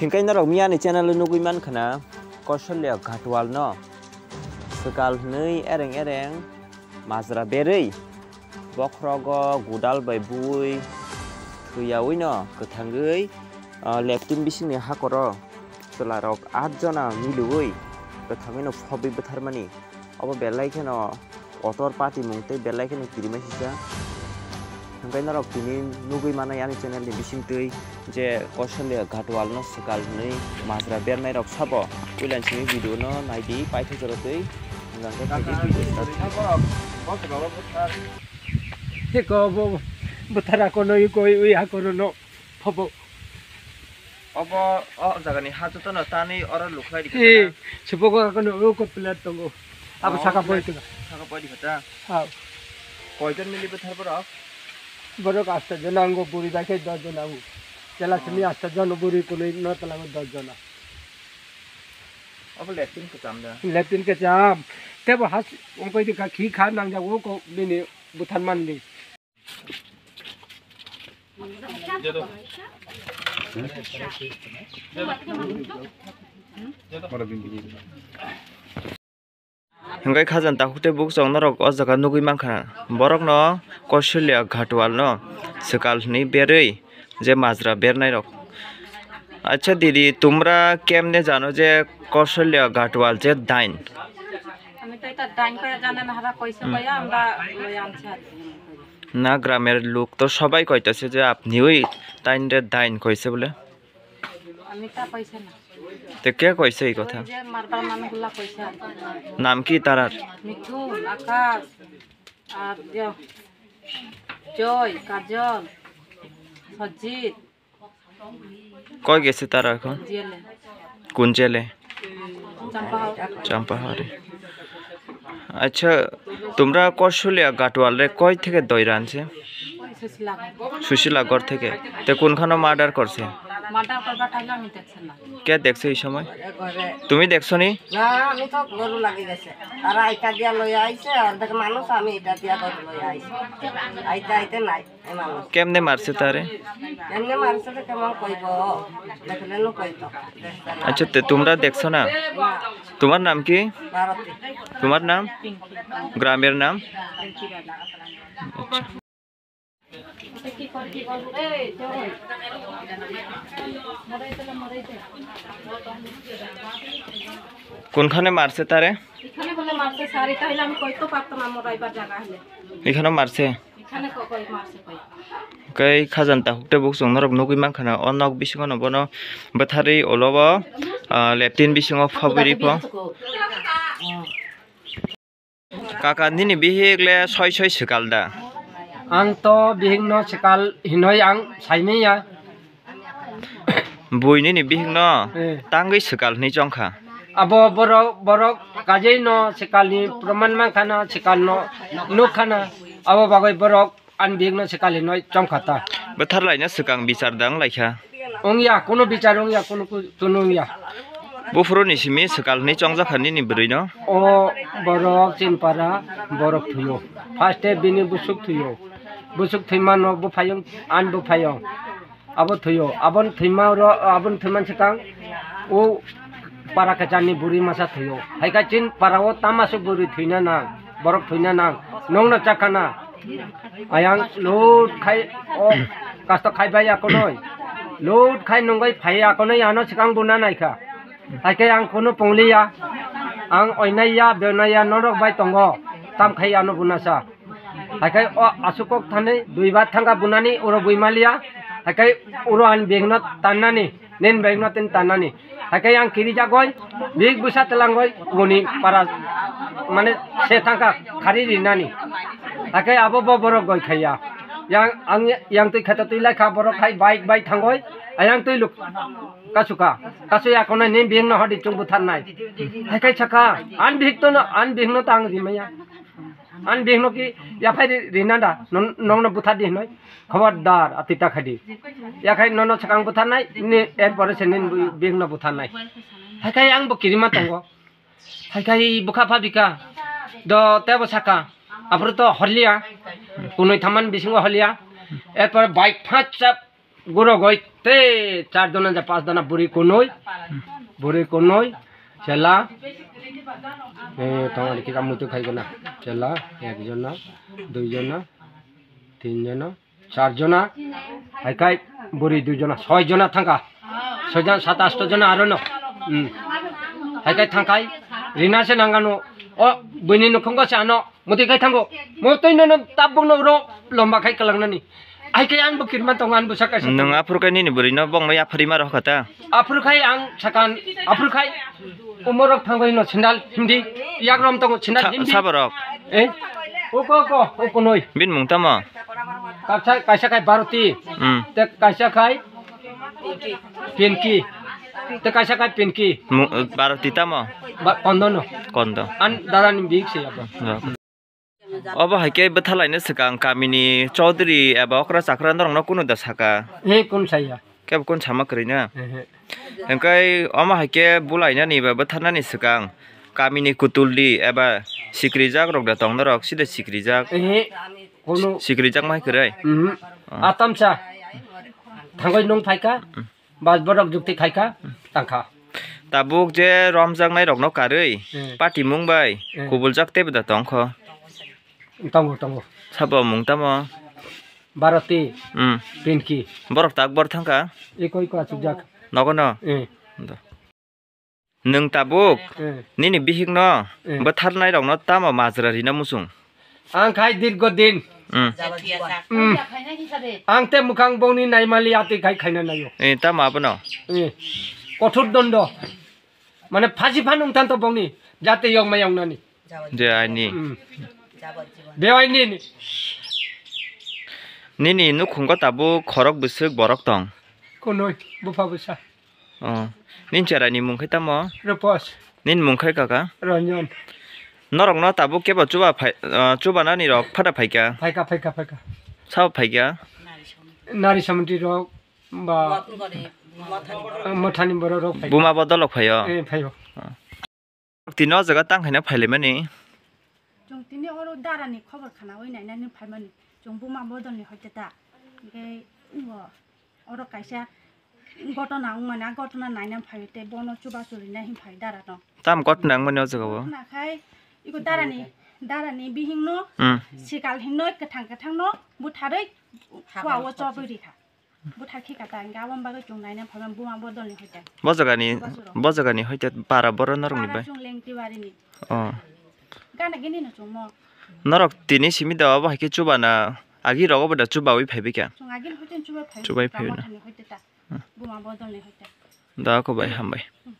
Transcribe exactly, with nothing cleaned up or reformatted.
Hingke norok miyani channel o nugui mankha na Kausalya Ghatwal no swkal hwnwi ereng ereng majra berwi bokhrogo gudal bai bui thwiyaui no kwthangwi, ah, leptin bisingni hakoro chwlarok at jona miliui kwthangwi no phobwi bwtharmani. Obo belai kheno kotor patimung tei belai kheno kirimai sijak. Hingke norok tini nugui manai ani channel ni bisingtwi je Kausalya Ghatwal no swkal hwnwi majra bernai rok sabo. Puila simi video no naidi paithak jorotwi. Hingke khaidi video start. Heko bo bwthar akono ui koi ui akono no. Phobo. Obo o jagani ha jotono tanwi oro lukhlai rikha. Ee, na? Supogo akono o ko plat tongo. Abo oh, saka plat. Boi tila. Saka poi rikha ta? Ha. Koijon mili bwthar borok? Borok asta jon ango, buri bai khe dos jon ango. Jela simi oh. Asta jon buri kunui no tala dos jon. Obo leptin kwcham da? Leptin kwcham. Tebo has ongkoi di ka khi kha nangjago ko bini bwthar manli. Hingke khajang takhuk tei bukchok norok o jaga nugui mankha, borokno Kausalya Ghatwal no swkal hwnwi berwi je majra bernai rok. Acha didi, tumra kemne jano je Kausalya Ghatwal je dain? আমি তো এটা ডাইন করে জানে না, হারা কইছে কইয়া আমরা লই আনছি আর কি। না, গ্রামের লোক তো সবাই কইতাছে যে আপনি ওই তাইনরে ডাইন কইছে বলে। আমি তা কইছে না। তে কে কইছে এই কথা? ওই যে মারবার মানুষগুলা কইছে আর কি। নাম কি তারার? মিঠুন, আকাশ, আর ইয়ে, জয়, কাজল, সজিত। কই গেছে তারা এখন? জেলে। কোন জেলে? চাম্পাহাওরে। চাম্পাহাওরে। আচ্ছা, তোমরা কৌশলিয়া গাটওয়ালরে কই থেকে দইরা আনছে? ওই সুশীলাগড়। সুশীলাগড় থেকে। তে কোনখানে মার্ডার করছে? মার্ডার করবার টাইমে আমি দেখছি না। কে দেখছে এই সময়? তুমি দেখছো নি? না, আমি তো গরু লাগি গেছে। তারা এটা দিয়া লইয়া আইছে, অর্ধেক মানুষ আমি এটা দিয়া গরু লইয়া আইছি। আইতে আইতে নাই। কেমনে মারছে তারে? এমনি মারছে তো কেমন কইব? দেখলে নু কইতো। আচ্ছা, তে তোমরা দেখছো না? না। তোমার নাম কি? ভারতী। তোমার নাম? পিঙ্কি। গ্রামের নাম? পিঙ্কি রায়। আচ্ছা। কোনখানে মারছে তারে? এখানে বলে মারছে, স্যার, এটা হইলে আমি কইতে পারতাম না, আমার রাইবার জায়গা হলে। এখানে মারছে? এখানে ক-, কই মারছে, কই। Kei khajang takhuk tei bukchung norok nugui mankha na, o nok bisingo no bono bwtharwi ulo o, ah, leptin bisingo phobwi ripho. Kaka, nini bihik le soi soi swkal da? Ang to bihik no swkal hinoi ang saimanya. Bui nini bihik no eh. Tangwi swkal hinui chongkha. Abo borok, borok kajei no swkal ni proman mankha na, swkal no nukha na. Abo bagwi borok ani bihik no swkal hinoi chongkha ta. Bwthar laina swkang bichar dang laikha. Ongya, kono bichar ongya, kono ku-, kono ongya. Buphuru ni simi swkal hinui chongjak kha nini bwrwi no? O borok Chinpara borok thuyo. First e bini busuk thuyo. Busuk thwima no buphayung, an buphayung. Abo thuyo. Abon thwima ro, abon thwiman swkang o para kwchar ni buri masa thuyo. Hai khe Chinpara o tama se buri thwina nang, borok thwina nang. Nong no chakana. Ayang lut khai o kasto khai bai akonoi. Lut khai nungoi phai akonoi ano swkang buna naikha. Hai khe ang kunu pungliya. Ang oinaiya, benaiya norok bai tongo. Tam khai ano bunasa. Hai khe o asukok thani duibar thangka bunani uro buimaliya. Hai khe uro ani bihikno tannani, nin bihikno tin tannani. Hai khe yang kiri jagoi, bihik bwsa twlangoi, boni para mane se thangka khari rinani. Hai khe abo bo borok goi khaiya. Yang ang yang twi khata twi lai kha borok khai bike bai thangoi, ayang twi luk kasuka. Kasui akonai nin bihikno hodi chung butharnai. Hai khe saka, an bihik to no, an bihikno tang rimaya. An bihikno ki yaphai ri-, rina da, non-, nongno buthar di hinoi. Khobordar, atita khadi. Yakhai nono swkang butharnai, ni erpore se nin bihikno butharnai. Haikhai ang bo kirima tongo. Haikhai bukha pha bika. Do tebo saka. Aphuru to horliya. Kunui thaman bisingo horliya. Erpore bike phanchap gurogoi. Te char jona ja pas dana buri kunui, buri kunui, chela, eh, tong ani kika mutu khai gana, chela, ek jona, dui jona, tin jona, char jona, hai khai buri dui jona, soi jona thangka, soi jona, sat asto jona aro no, hmm, hai khai thangkai, rina se nangano, o, buini nukhungo se ano, Muti khai thango. Mo twi nono tabuk no ro lomba khai kalangnani. Ai khai ang bo kirman tongo, ang bo saka saka. Nwng aphuru khai nini bwrwi no bongno yaphari ma rokha ta. Aphuru khai ang sakan, aphuru khai umorok thangbai no sandal hindi. Yak rom tongo sandal Sa-, hindi. Saborok. Eh? Oko, oko, oko noi. Bin mung tamo? Kaisa, kaisa khai Bharati. Hmm. Te kaisa khai Pinky. Te kaisa khai Pinky. Mu-, Bharati tamo? Ba-, kondo no. Kondo. An dara ni big se abo. Ya. Obo hai khe bwthalaina swkang kamini chaudhuri eba okra chakra norokno kunu da saka? He, kun saya? Kebo kun sama kwrwi na? Ehe. Hwnkhe omo hai khe bulainani ba bwtharnani swkang kamini kutuldi eba sikrijak rok da tong norok sida sikrijak? Ehe, kunu. Sikrijak mai kwrwi? Mhm. Oh. Atamsa. Thangoi nung phaika? Bas borok jukti khaika, tangkha. Tabuk je romjaknai rokno karwi, Hmm. patimung bai Hmm. kubuljak teibo da tongkho. Tongo, tongo. Sabo mung tamo? Bharati, Hmm. Pinky. Borok tak bor thangkha? Iko, iko achukjak. Nogo no? Hmm. Do. Nwng tabuk Eh. nini bihikno Eh. bwtharnairokno tamo majra rina muchung? Ang khai dirgo din. Mm. Mm. Ang te mukhang bongni naimali ati khai khaina nayo. Eh, tamo abono? Eh. Kothor dondo. Mane phasi phan wng thanto bongni jate yong mayong nani. Je aini. Mm. Bewaini ni. Nini nukhungo tabuk khorok bwswk borok tong? Kunui, bupha bwsa. Oh. Nini cheraini mung khe tamo? Rupos. Nini mung khe kaka? Ranjan. Norokno tabuk kebo chuba phai, ah, chubanani rok phata phaikha? Phaikha, phaikha, phaikha. Sabo phaikha? Nari samantri rok ba, ah, mothani borok rok phaikha. Buma bodolok phaio? Eh, phaio. Ah. Tini o jaga tang khaina phailaimani? Chwng tini oro darani khobor khnawi nainani phaimani. Chwng buma bodolni hoite ta. Hwnkhe, wngo. Oro kaisa gotona wngmani, a gotona naina phaio tei bono chubachu rina hin phai dara no. Tam gotona wngmani o jaga o? Gotona khai iko darani, darani bihingno Hmm. sikal hinno kwthang kwthangno butharwi kua o chobwi rikha. Buthar khika ta hingke aboni bagwi chwng naina phaimani buma bodolni hoite. Bo jagani, Chubachu rok. Bo jagani hoite para borok norokni Para bai? Chwng Lengtibarini. Oh. Gana gini no chwngmo. Norok tini simi da obo hai khe chubana agi rogo bo da chubawi phaibai kha. Chwng agini hoite chubai phai. Chubai phai na. Mothani hoite ta. Hmm. Buma bodolni hoite. Da ko bai hambai. Hmm.